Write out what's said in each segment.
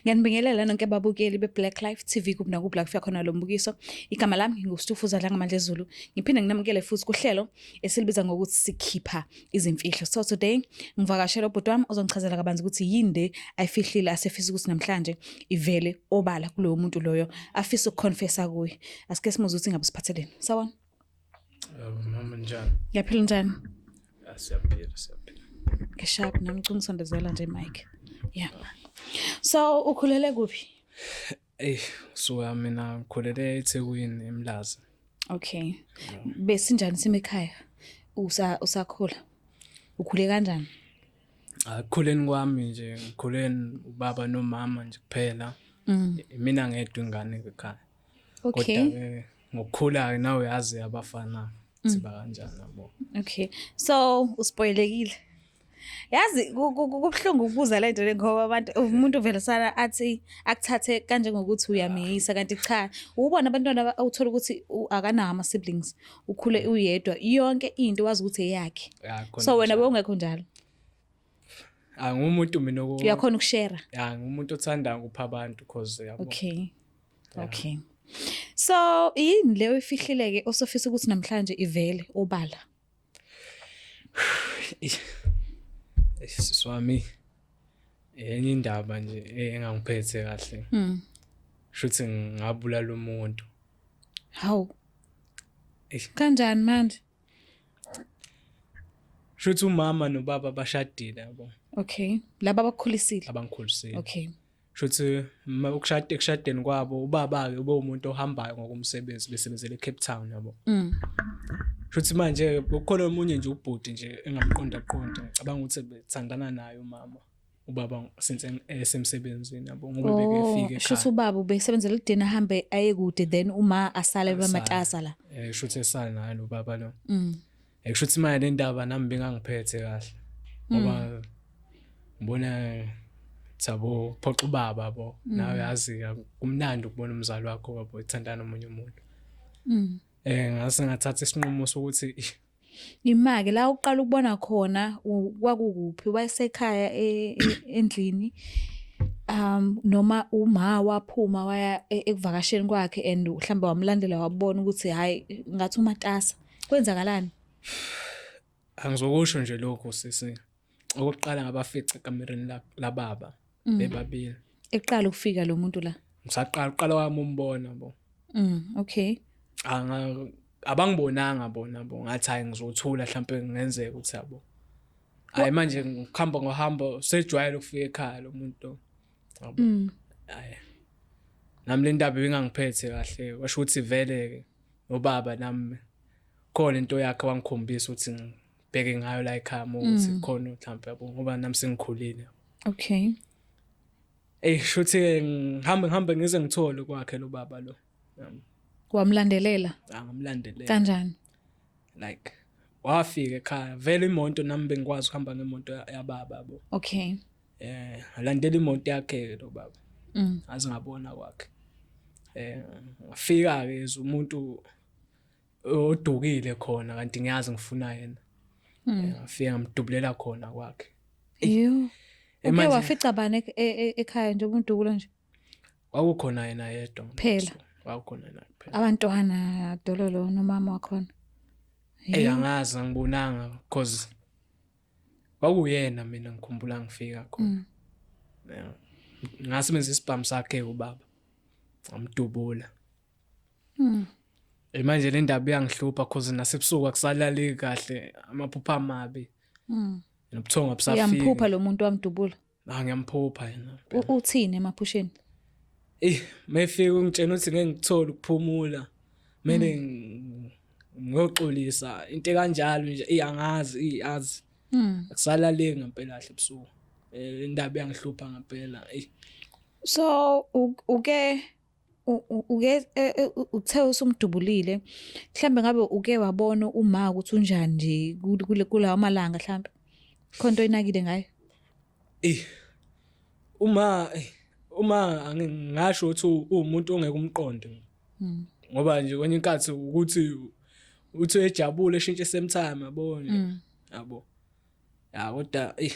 Ngiyanibingelela nonke babukeli be-Black Life TV kuphi nakuphi la kufika khona lo mbukiso. Igama lami nginguStufuza Dlangamandla Zulu. Ngiphinde nginamukele futhi kuhlelo esilibiza ngokuthi sikhipha izimfihlo. So today ngivakashela ubhuti wami ozongichazela kabanzi ukuthi yini le ayifihlile asefisa ukuthi namhlanje ivele obala kulowo muntu loyo afisa ukuconfessa kuye. Asike simuze ukuthi ngabe siphatheleni. Sawona. Yebo mama njani? Ngiyaphila njani? Ah, siyaphila siyaphila. Ngisharp nami ngicela ungisondezela nje mic. Yeah. So ukhulele kuphi? Ey, suka mina ngikhulele eThekwini eMlazi. Okay. Besinjani simo ekhaya? Usa usakhula. Ukhule kanjani? Akukhuleni kwami nje ngikhuleni ubaba nomama nje kuphela. Mina ngedwa ingane ekhaya. Okay. Kodwa-ke ngokukhula-ke nawe uyazi abafana siba kanjani yabo. Okay. So uspoilekile. Yazi kubuhlungu ukubuza lento le ngoba abantu umuntu vele sala athi akuthathe kanjengokuthi uyameyisa kanti cha ubona abantwana uthola ukuthi akanawo ama siblings ukhule uyedwa yonke into wazi ukuthi eyakhe. So wena bewungekho njalo. Angumuntu mina uyakhona ukushare. Ya ngumuntu othanda ukupha abantu cause yabo. Okay. Okay. So yini leyo ifihlileke osofisa ukuthi namhlanje ivele obala? Sisi wami enye indaba nje engangiphethe kahle. Shuthi ngabulala umuntu. Hawu. Kanjani manje? Shuthi umama nobaba bashadile yabo. Okay. Laba abakukhulisile. Abangikhulisile. Okay. Shuthi ukushada ekushadeni kwabo ubaba ke ube umuntu ohambayo ngokumsebenzi besebenzele eCape Town yabo. Shuthi manje kukhona omunye nje ubhuti nje engamqonda qonda ngicabanga ukuthi bethandana naye umama ubaba since esemsebenzini yabo ngoba oh, bekefika ekhaya. Shuthi ubaba ubesebenzela ekudeni ahambe aye kude then uma asale bematasa la. Eh shuthi esala naye lo baba lo. Eh kushuthi manje le ndaba nami bengangiphethe kahle. Ngoba ngibona thabo phoxa ubaba bo nawe yazi kumnandi ukubona umzali wakho yabo ethandana nomunye umuntu. Eh ngase ngathatha isinqumo sokuthi Imake la uqala ukubona khona kwakukuphi wayesekhaya e, e, endlini noma uma waphuma waya e, ekuvakasheni kwakhe and mhlawumbe wamlandela wabona ukuthi hayi ngathi umatasa kwenzakalani Angizokusho nje lokhu sisi. Okokuqala ngabafica ekamereni lababa bebabili. Eqala ukufika lo muntu la. Ngisaqala uqala wami umbona bo. Okay. Anga abangibonanga bona bo ngathi hayi ngizothula mhlawumbe kungenzeka ukuthi yabo. Hayi manje ngikhamba ngohambo sejwayele ukufika ekhaya lo muntu. Yabo. Hayi. Nami le ndaba ibingangiphethe kahle washo ukuthi vele ke nobaba nami khona into yakhe wangikhombisa ukuthi ngibheke ngayo la ekhaya uma ukuthi khona mhlawumbe yabo ngoba nami sengikhulile. Okay. Ey shuthi ngihambe ngihambe ngize ngithole kwakhe lo baba lo. Wamlandelela? Angamlandelela. Kanjani? Like wafika ekhaya vele imoto nami bengikwazi ukuhamba ngemoto yababa yabo. Okay. Eh alandela imoto yakhe lo baba. Aze ngabona kwakhe. Eh ngafika ke umuntu odukile khona kanti ngiyazi ngifuna yena. Ngafika ngamdubulela khona kwakhe. Yo. Uke wafica bani e, e, ekhaya nje umdubula nje? Kwakukhona yena yedwa. Phela. Kwakukhona yena kuphela. Abantwana dololo nomama wakhona. Ey angazi angibonanga because kwakuyena mina ngikhumbula ngifika khona. Yeah. Ngasebenzisa isibhamu sakhe ubaba. Ngamdubula. Eh manje le ndaba iyangihlupha cause nasebusuku akusalaleki kahle amaphupho amabi. Nobuthongo abusafiki. Uyamphupha lo muntu wamdubula. Ah ngiyamphupha yena. Uthini emaphusheni? Eh mayefika ungitshena ukuthi ngeke ngikuthole ukuphumula. Kumele ngiyoxolisa into ekanjalo nje eh angazi eh azi. Akusalaleki ngempela kahle ebusuku. Eh indaba iyangihlupha ngempela. Eh So uke uke e, e, uthe usumdubulile mhlambe ngabe uke wabona uma ukuthi unjani nje kule kulawa malanga mhlambe khona into oyinakile ngayo eh uma uma ngingasho ukuthi uwumuntu ongeke umqonde ngoba nje kwenye inkathi ukuthi uthi ejabule eshintshe same time yabo nje yabo ya kodwa eh.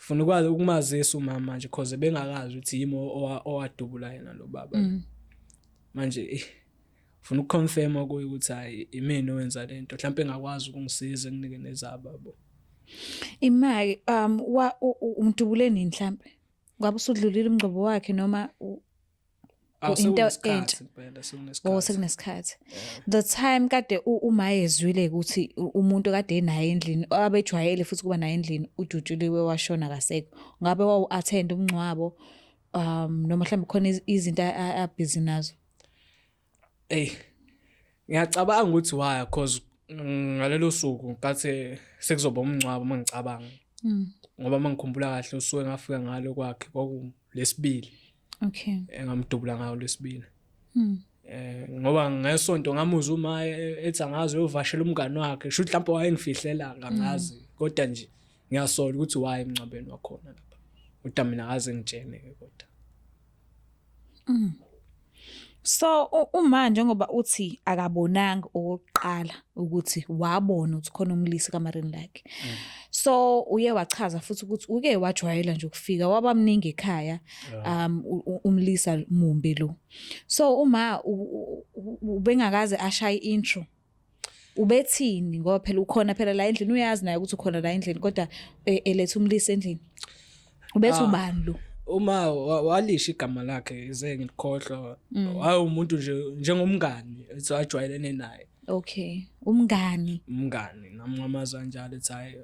Funa ukwazi ukumazisa umama manje cause bengakazi ukuthi yimi owadubula yena lo baba. Manje funa ukuconfirm kuye ukuthi hayi, imina owenza lento, mhlawumbe engakwazi ukungisiza nginike nezaba yabo. Imali wa umdubule nini mhlambe? Ngabe usudlulile umngcwabo wakhe noma into entsha? Impela Oh, sekunesikhathi. Sekunesikhathi. The time kade uma ezwile ukuthi umuntu kade enaye endlini, abejwayele futhi kuba naye endlini, udutshuliwe washona kasekho. Ngabe wawu attend umngcwabo noma mhlawumbe khona izinto abusy nazo? Ey, ngiyacabanga ukuthi waya cause ngalelo suku ngathi sekuzoba umngcwabo mangicabanga. Ngoba mangikhumbula kahle usuku engafika ngalo kwakhe kwaku lesibili. Engamdubula ngayo lesibili. Ngoba ngesonto ngamuzwa uma ethi angazi uyovashela umngani wakhe, shuthi mhlawumbe wayengifihlela ngangazi, kodwa nje ngiyasola ukuthi waye emngcwabeni wakhona lapha. Kodwa mina akaze ngitshene ke kodwa. So uma njengoba uthi akabonanga okokuqala ukuthi wabona ukuthi khona umlisi kamareni lakhe. So uye wachaza futhi ukuthi uke wajwayela nje ukufika waba mningi ekhaya umlisa mumbi lo. So uma ubengakaze ashaye intro, ubethini? Ngoba phela ukhona phela la endlini, uyazi naye ukuthi ukhona la endlini, kodwa eletha umlisa endlini. Ubethi ubani lo? Uma walisho igama lakhe ize ngikhohlwa. Waye umuntu nje njengomngani ethi ajwayelene naye. Okay, umngani. Umngani, nami ngamazi kanjalo, ethi hayi,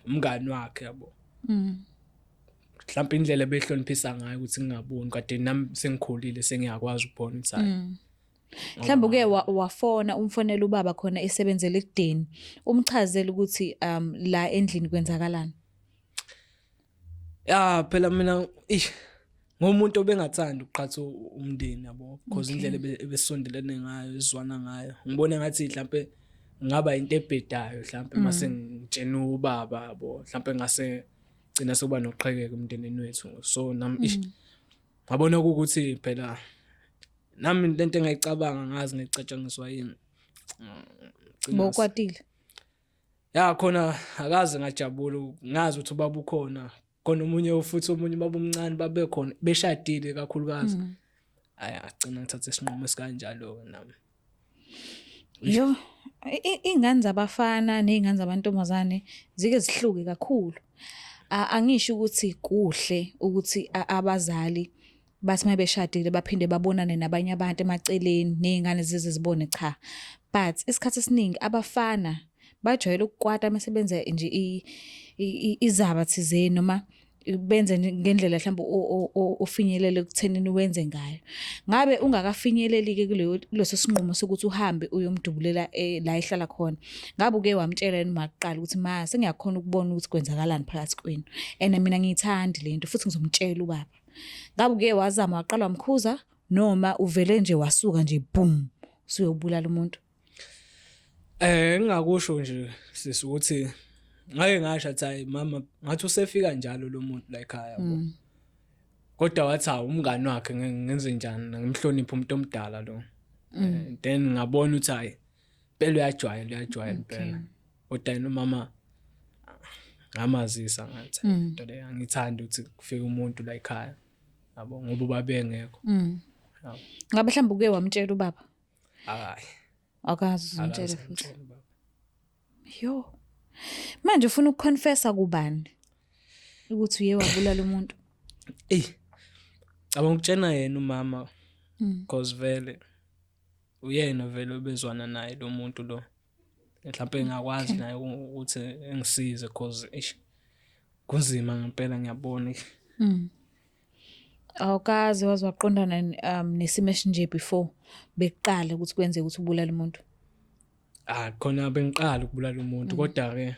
umngani wakhe yabo. Mhlawumbe indlela ebehloniphisa ngayo ukuthi ngingaboni, kade nami sengikhulile sengiyakwazi ukubona ukuthi hayi. Mhlawumbe uke wafona, umfonela ubaba khona esebenzele ekudeni, umchazele ukuthi la endlini kwenzakalani? Ya, phela mina ish ngumuntu obengathanda ukuqhatha umndeni yabo, because indlela ebesondelene ngayo, izwana ngayo, ngibone ngathi mhlambe ngaba into ebhedayo mhlambe mase ngitshena ubaba yabo, mhlambe ngase gcina sekuba noqhekeko emndenini wethu. So nami ish ngabona ukuthi phela nami lento engayicabanga ngazi ngicatshangiswa yini. Bowukwatile? Ya, khona akaze ngajabula ngazi ukuthi ubaba ukhona, khona omunye futhi omunye ubaba omncane babe khona beshadile kakhulukazi. Hayi, agcina ngithatha isinqumo esikanjalo nami. Yo, ingane zabafana nezingane zamantombazane zike zihluke kakhulu. Angisho ukuthi kuhle ukuthi abazali bathi mabeshadile baphinde babonane nabanye abantu emaceleni nezingane zize zibone, cha. But isikhathi esiningi abafana bajwayele ukukwata masebenza nje izaba thizeni noma benze ngendlela mhlawumbe ofinyelele ekuthenini wenze ngayo. Ngabe ungakafinyeleli-ke kuleso sinqumo sokuthi uhambe uyomdubulela la ehlala khona, ngabe uke wamtshela yini makuqala ukuthi ma sengiyakhona ukubona ukuthi kwenzakalani phakathi kwenu and mina ngiyithandi lento futhi ngizomtshela ubaba? Ngabe uke wazama waqala wamkhuza noma uvele nje wasuka nje boom usuyobulala umuntu? Ngingakusho nje sisi ukuthi ngake ngasho athi hayi mama, ngathi usefika njalo lo muntu la ekhaya yabo. Kodwa wathi hawu, umngani wakhe, ngenze njani, ngimhloniphe umuntu omdala lo. Then ngabona ukuthi hayi impela uyajwayela, uyajwayela impela. Kodwa yena umama ngamazisa ngathi into le angithandi ukuthi kufike umuntu la ekhaya yabo, ngoba ubaba engekho. Yabo. Ngabe mhlawumbe uke wamtshela ubaba? Hayi. Akazi uzomtshela Akaze futhi. ngimtshele ubaba. Yo. Manje ufuna ukuconfessa kubani ukuthi uye wabulala umuntu? Ey. Cabanga ukutshena yena umama because vele uyena vele obezwana naye lo muntu lo. Mhlawumbe ngakwazi naye ukuthi engisize because eish kunzima ngempela, ngiyabona, eish. Awukaze waze waqondana nesimo esinje before bekuqala ukuthi kwenzeke ukuthi ubulale umuntu? Ah, khona bengiqala ukubulala umuntu, kodwa ke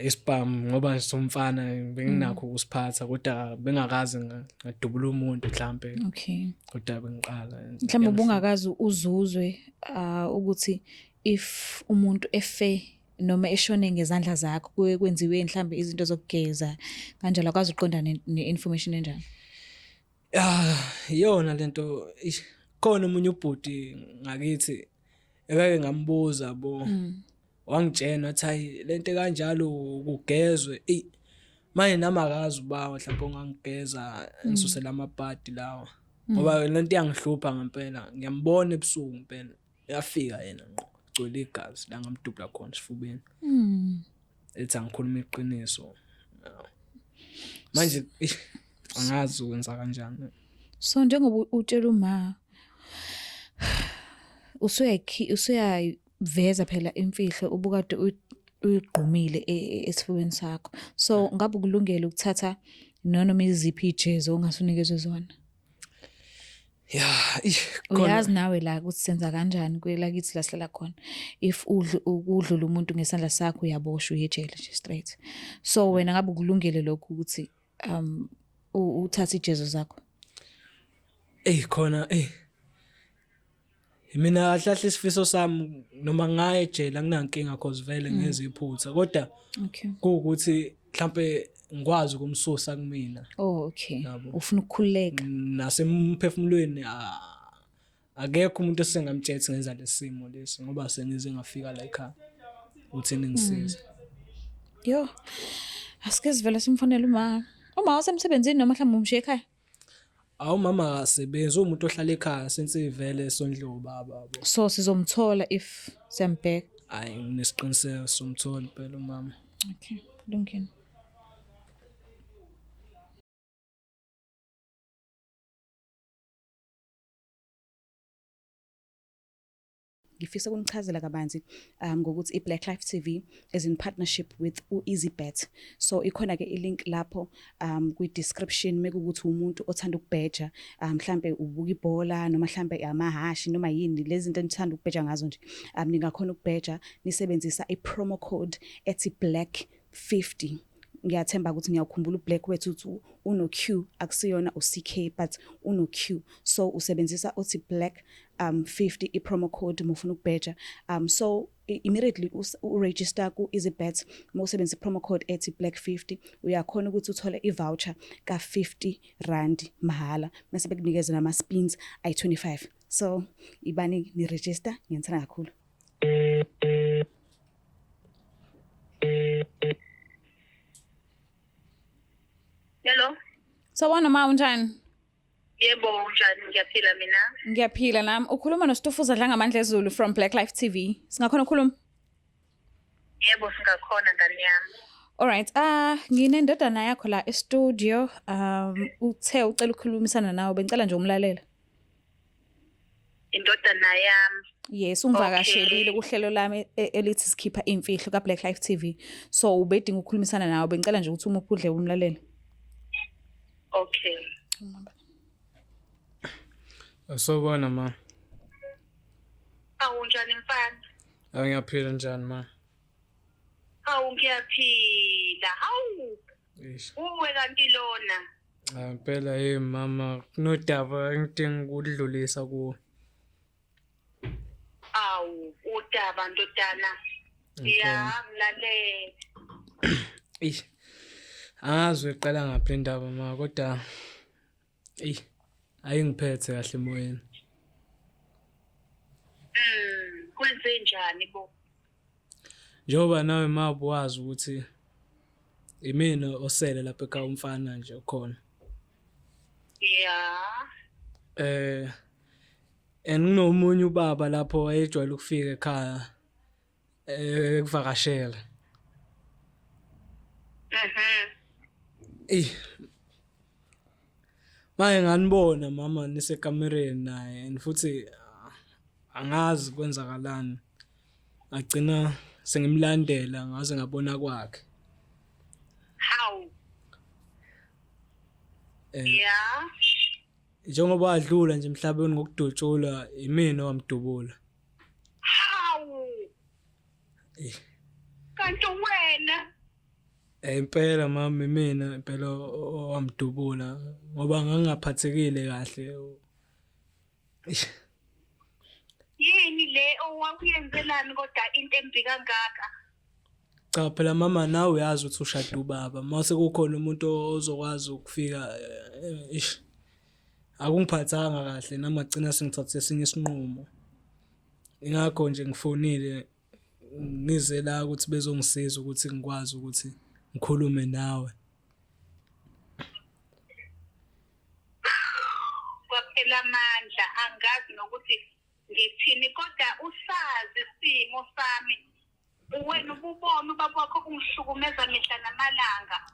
isibhamu ngoba somfana benginakho ukusiphatha, kodwa bengakaze ngadubula umuntu mhlambe. Kodwa bengiqala. Mhlawumbe ubungakaze uzuzwe ukuthi if umuntu efe noma eshone ngezandla zakho kuye kwenziwe mhlambe izinto zokugeza kanjalo, akwazi ukuqonda ne-information enjalo. Ah, iyona lento ish, khona omunye ubhuti ngakithi ekake ngambuza bo, wangitshena wathi hayi, lento kanjalo kugezwe, ey. Manje nami akazi uba mhlawumbe ongangigeza ngisuse lamabhadi lawa. Ngoba lento iyangihlupha ngempela, ngiyambona ebusuku ngempela. Uyafika yena ngqo, gcwele igazi la ngamdubula khona esifubeni. Ethi angikhuluma iqiniso. Manje angazi ukwenza kanjani. So njengoba utshela uma usuyayikhi usuyayiveza phela imfihlo ubukade uyigqumile esifubeni sakho. So ngabe ukulungele ukuthatha noma iziphi ijezo ongasunikezwe zona? Ya, uyazi nawe la ukuthi senza kanjani kwelakithi la sihlala khona. If ukudlula umuntu ngesandla sakho uyaboshwa uye ejele nje straight. So wena ngabe ukulungele lokhu ukuthi uthathe ijezo zakho? Ey khona ey. Mina kahle kahle isifiso sami noma ngaye ejele anginankinga cause vele ngenza iphutha kodwa okay kuwukuthi mhlambe ngikwazi ukumsusa kumina. Oh okay. Yabo. Ufuna ukukhululeka. Nasemphefumulweni akekho umuntu esengamtshela ukuthi ngenza lesimo lesi ngoba sengize ngafika la ekhaya uthi ningisize. Yo. Asike sivele simfonele uma. Uma wasemsebenzini noma mhlawumbe umshiye ekhaya? Awu mama akasebenzi umuntu ohlala ekhaya since ivele sondle ubaba yabo. So sizomthola if siyambheka. Hayi nginesiqiniseko somthola impela umama. Okay, kulungile. Ngifisa ukunichazela kabanzi ngokuthi i-Black Life TV is in partnership with u-EasyBet. So ikhona-ke i-link lapho kwi-description mekuwukuthi umuntu othanda ukubheja, mhlampe ubuka ibhola noma mhlampe amahhashi noma yini lezi zinto enithanda ukubheja ngazo nje. Ningakhona ukubheja nisebenzisa i-promo code ethi black 50. Ngiyathemba ukuthi niyawukhumbula uBlack wethu ukuthi uno-Q, akusiyona u-CK but uno-Q. So usebenzisa othi black 50 i-promo code uma ufuna ukubheja. So immediately u-register ku-EasyBet uma usebenzisa i-promo code ethi black 50 uyakhona ukuthi uthole i-voucher ka-50 rand mahhala mase bekunikeza nama-spins ayi-25. So ibani ni-register, ngiyanithanda kakhulu. Hello. Sawubona ma, unjani? Yebo, unjani? Ngiyaphila mina. Ngiyaphila nami. Ukhuluma noStufuza Dlangamandla Zulu from Black Life TV. Singakhona ukukhuluma? Yebo, singakhona ngane yami. Alright, nginendodana yakho la e-studio. Uthe ucela ukukhulumisana nawe, bengicela nje umlalela. Indodana yami. Yes, ungivakashelile kuhlelo lami elithi sikhipha imfihlo ka Black Life TV. So ubedinga ukukhulumisana nawe, bengicela nje ukuthi umuphe udle umlalele. Okay. Sawubona ma. Awu njani mfana? Ngiyaphila njani ma? Awu ngiyaphila. Hawu. Eish. Uwe kanti lona. Cha impela hey mama kunodaba engidinga ukudlulisa kuwe. Awu udaba ndodana. Ya ngilalela. Eish. Angazi uyiqala ngaphi le ndaba ma kodwa eyi ayingiphethe kahle emoyeni. Kwenze njani bo? Njengoba nawe ma ubuwazi ukuthi imina osele lapha ekhaya umfana nje okhona. Ya. And kunomunye ubaba lapho wayejwayele ukufika ekhaya ekuvakashela. Eyi manje nganibona mama nisekamereni naye and futhi angazi kwenzakalani. Ngagcina sengimlandela ngaze ngabona kwakhe. Hawu. Ya. Njengoba adlula nje emhlabeni ngokudutshulwa imina owamdubula. Hawu. Kanti wena Impela mama imina impela owamdubula ngoba ngangingaphathekile kahle. Eish. Yini le owawuyenzelani kodwa into embi kangaka? Cha phela mama nawe uyazi ukuthi ushada ubaba. Mase kukhona umuntu ozokwazi ukufika eish. Akungiphathanga kahle nami ngagcina sengithathe esinye isinqumo. Ingakho nje ngifonile ngize la ukuthi bezongisiza ukuthi ngikwazi ukuthi ngikhulume nawe. Ungiphela amandla, angazi nokuthi ngithini, kodwa usazi isimo sami. Wena ububona ubaba wakho kungihlukumeza mihla namalanga.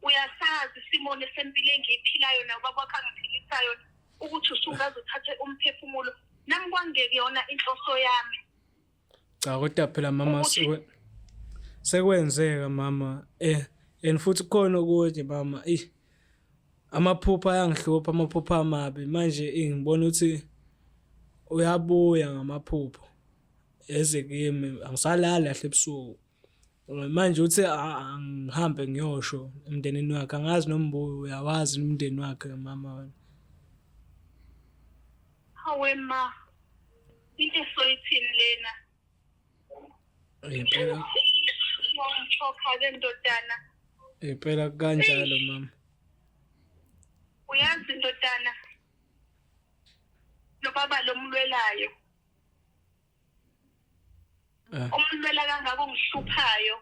Uyasazi isimo nesempilo engiyiphilayo naye ubaba wakho angiphilisayo, ukuthi usungaze uthathe umphefumulo. Nami kwangekuyona inhloso yami. Cha kodwa phela mama sekwenzeka mama and futhi kukhona okunye mama eh amaphupho ayangihlupha, amaphupho amabi manje ngibona ukuthi uyabuya ngamaphupho eze kimi, angisalali kahle ebusuku. Manje uthi angihambe ngiyosho emndenini wakhe, angazi noma uyawazi umndeni wakhe mama wena. Hawe ma, into esoyithini lena? Impela wangithokha-ke ndodana. Impela kanjalo mama. Uyazi ndodana, lo baba lomlwelayo umlwela kangaka ongihluphayo,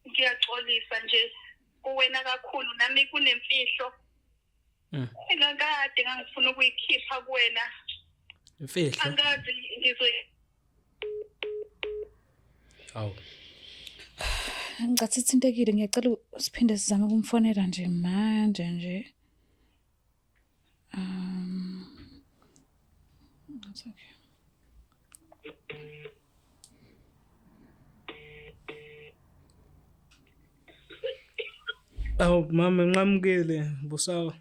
ngiyaxolisa nje kuwena kakhulu. Nami kunemfihlo engakade ngangifuna ukuyikhipha kuwena. Imfihlo? Angazi ngizoy Hawu. Ngicathi ithintekile, ngiyacela siphinde sizame ukumfonela nje manje nje. That's okay. Awu mama, nqamukile busawa.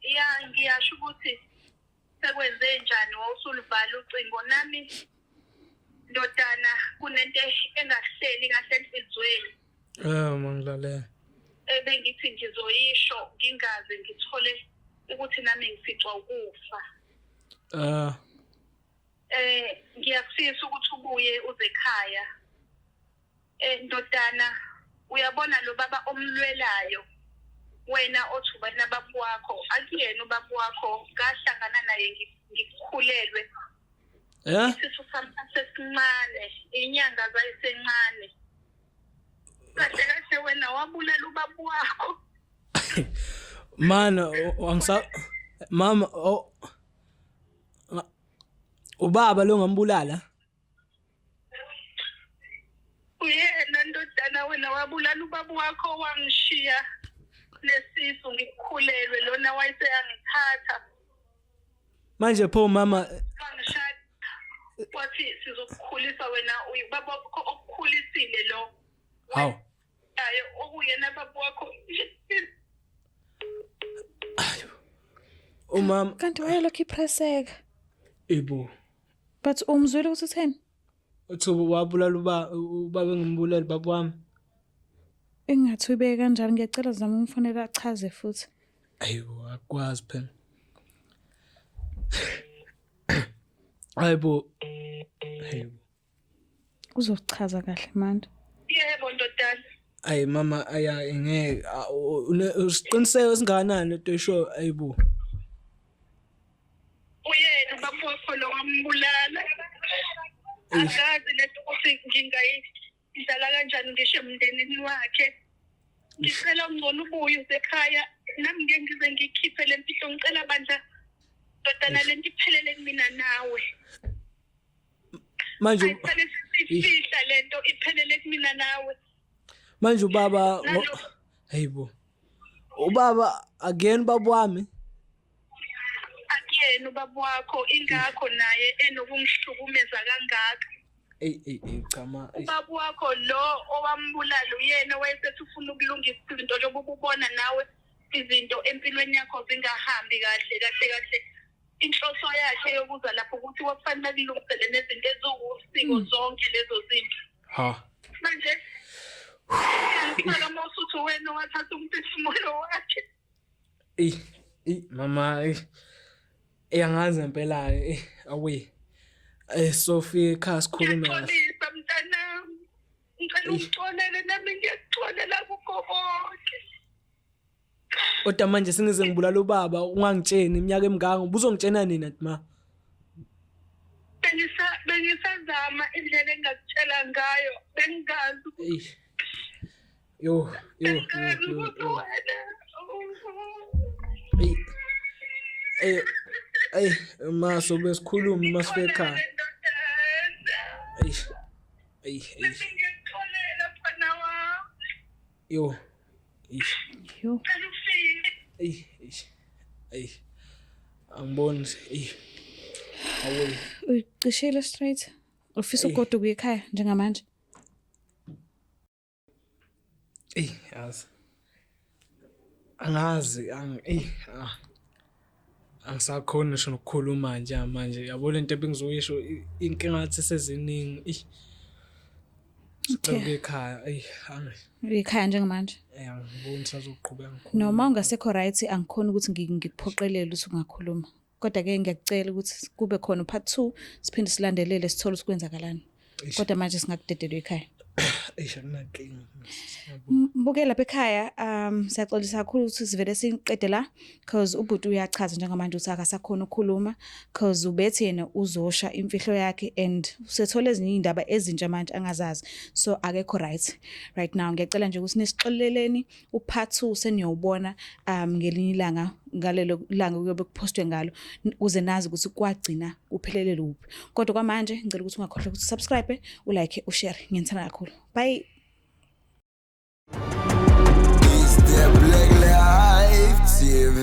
Ya, ngiyasho ukuthi sekwenze njani wawusulivala ucingo. Nami ndodana kunento engahleli kahle enhliziyweni. Mangilalela. Ebengithi ngizoyisho ngingaze ngithole ukuthi nami ngificwa ukufa. Ngiyafisa ukuthi ubuye uze ekhaya. Ndodana, uyabona lo baba omlwelayo wena othi ubani baba wakho, akuyena ubaba wakho, ngahlangana naye ngikukhulelwe. Isisu sami sasesincane, inyanga zayisencane. Kahle kahle wena wabulala ubaba wakho. Mana angisa mama ubaba lo ngambulala. Uyena ndodana, wena wabulala ubaba wakho, wangishiya lesisu ngikukhulelwe, lona wayeseyangithatha. Manje pho mama wangishada wathi sizokukhulisa wena, ubaba wakho okukhulisile lo. Hawu. Hayi, okuyena baba wakho. Umama kanti wayelokhu ipresseka. Yebo. But umzwile ukuthi utheni? Uthi wabulala ubaba engimbulala baba wami. Engathi uyibeke kanjalo, ngiyacela zama umfonela achaze futhi. Ayibo, akwazi phela. Ayibo. Ayibo. Uzochaza kahle manje. Yebo ndodana. Ayi mama, aya ngeke usiqiniseko esingakanani lento esho ayibo. Uyena ubaba wakho lo wambulala. Angazi lento ukuthi ngingayidlala kanjani ngisho emndenini wakhe. Ngicela ungcono ubuye usekhaya, nami ngeke ngize ngikhiphe le mfihlo. Ngicela bandla ndodana, lento iphelele kumina nawe. Manje ayisale sisifihla lento, iphelele kumina nawe. Manje ubaba hayibo. Ubaba again baba wami. Akuyena ubaba wakho, ingakho naye enokungihlukumeza kangaka. Ey ey ey cha ma. Ubaba wakho lo owambulala uyena wayesethi ufuna ukulungisa izinto, njengoba ububona nawe izinto empilweni yakho zingahambi kahle kahle kahle. Inhloso yakhe yokuza lapho ukuthi wakufanele akulungisele nezinto eziwusiko zonke lezo zinto. Ha. Manje ngicela uma usuthi wena wathatha umphefumulo wakhe. Ey ey mama ey. Eyangazi ngempela eh awe. Sofika ekhaya sikhulume kahle. Ngiyaxolisa mntanami. Ngicela ungixolele nami ngiyakuxolela kukho konke. Kodwa manje sengize ngibulala ubaba ungangitsheni iminyaka emingaka, ubuzongitshena nini ma? Bengisazama indlela engingakutshela ngayo, bengingazi. Yo yo yo. Wena Ey ey ma sobe sikhuluma uma sifika ekhaya. Eish. Eish eish. Ngiyakutholela mfana wami. Yo. Eish. Yo. Cela ufike. Eish eish. Eish. Angiboni. Eish. Awu. Uyicishile straight. Ufisa ugoduka uye ekhaya njengamanje. Ey yazi. Angazi ang ey ah. Angisakhoni ngisho nokukhuluma nje manje. Yabo lento ebengizoyisho inkinga ngathi seziningi. Ey. Sicela ukuya ekhaya. Ey angi Uye ekhaya njengamanje. eh angiboni sazoqhubeka ngikhuluma. Noma ungasekho right angikhoni ukuthi ngikuphoqelele ukuthi ungakhuluma. Kodwa ke ngiyakucela ukuthi kube khona part 2 siphinde silandelele sithole ukuthi kwenzakalani. Kodwa manje singakudedelwa ekhaya. Eish akunankinga. Mbuke lapha ekhaya siyaxolisa kakhulu ukuthi sivele siqede la cause ubhuti uyachaza njengamanje ukuthi akasakhona ukukhuluma cause ubethi yena uzosha imfihlo yakhe and usethole ezinye iy'ndaba ezintsha manje angazazi so akekho right right now. Ngiyacela nje ukuthi nisixoleleni u-part 2 seniyowubona ngelinye ilanga ngalelo langa kuyobe kuphostwe ngalo ukuze nazi ukuthi kwagcina kuphelele kuphi. Kodwa kwamanje ngicela ukuthi ungakhohlwa ukuthi subscribe, ulike, ushare. Ngiyanithanda kakhulu. Bye. It's the Black Life TV.